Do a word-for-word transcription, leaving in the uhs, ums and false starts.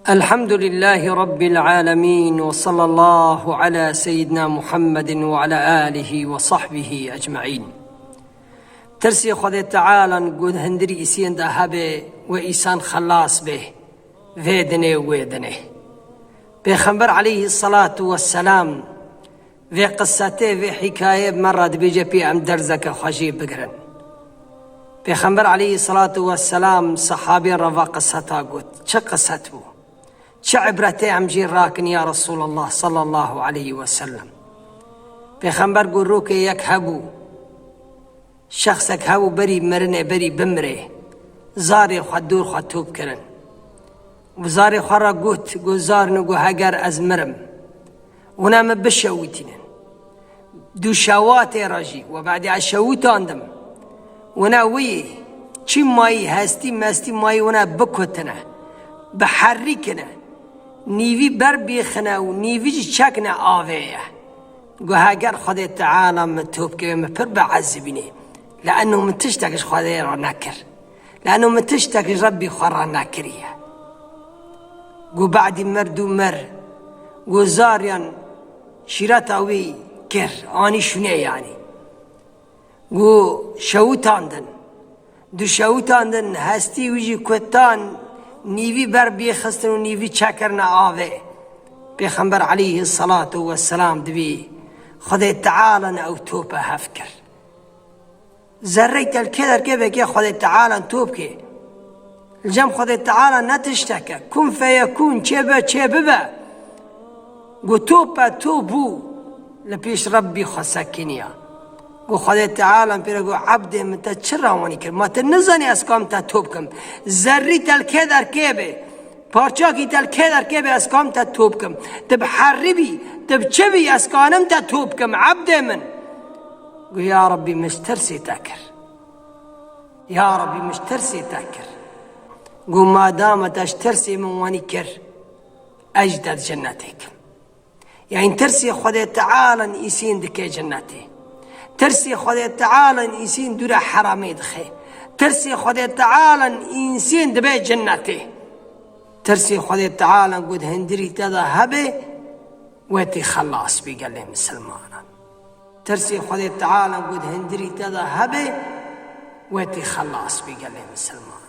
الحمد لله رب العالمين، وصلى الله على سيدنا محمد وعلى آله وصحبه أجمعين. Tirsê Xwedê Teala got hundirî îsên de hebe we îsan xelas be vê dinê û wê dinê. Pêxember aleyhî selatu wesselam vê qisetê, vê hîkayê me re dibêje, pê em derzeke xwe jê bigirin. Pêxember aleyhî selatu wesselam sehabên re va qiseta got. Çi qiset bû? Çi ibretê em jê rakin ya Resulallah sallallahu aleyhi ve sellem? Pêxember got, rokê yek hebû, şexsek hebû berî mirinê, berî bimirê, zarê xwe dor xwe top kirin. Bi zarê xwe re got, got, zarino, got, heger ez mirim, wina min bişewitînin. Du şewatê re jî we badê ez şewitandim. Wina wî çi mayî, hestî mestî mayî wina bikutine, biherîkine, nîvî ber bîxine û nîvî jî çekine avê ye. Got, heger Xwedê Teala min top keve, min pir biezibînê. Leeno min tiştek ji Xwedê re nekir. Leeno min tiştek ji Rebbî xwe re nekiriye. Got, badî mir dû mir. Got, zariyan şîreta wî kir, anî şûnê yanî. Got, şewitandin. Du şewitandin, hestî wî jî kutan, nîvî ber bîxistin û nîvî çekirine avê. Pêxember aleyhî selatu wesselam dibî, Xwedê Teala ne ew tope hev kir. Zerreyî te li kê derkeve ke Xwedê Teala top ke. Li cem Xwedê Teala ne tişteke. Kun feyekun, çê be, çê bibe. Got, top be, top bû. Li pêş Rebbî xwe sekiniya. Got, Xwedê Teala pê re got, ebdê min, te çi rawanî kir? Ma tu nizanî ez kam te top kim? Zerrî te li kê derkeve? Parçakî te li kê derkeve ez kam te top kim? Tu bi herî bî, tu bi çi bî ez kanim te top kim, ebdê min? Got, ya Rebbî, min ji tirsê te kir. Ya Rebbî, min ji tirsê te kir. Got, madama te ji tirsê min wanî kir, ez jî te di cennetê kim. Yanî tirsê Xwedê Teala însên dike cennetê. Tirsê Xwedê Teala însên dûre heramê dixe. Tirsê Xwedê Teala însên dibe cennetê. Tirsê Xwedê Teala got hundirî te de hebe, we tê xelas bî gelê misilmanan. Tirsê Xwedê Teala got hundirî te de hebe, we tê xelas bî gelê misilmanan.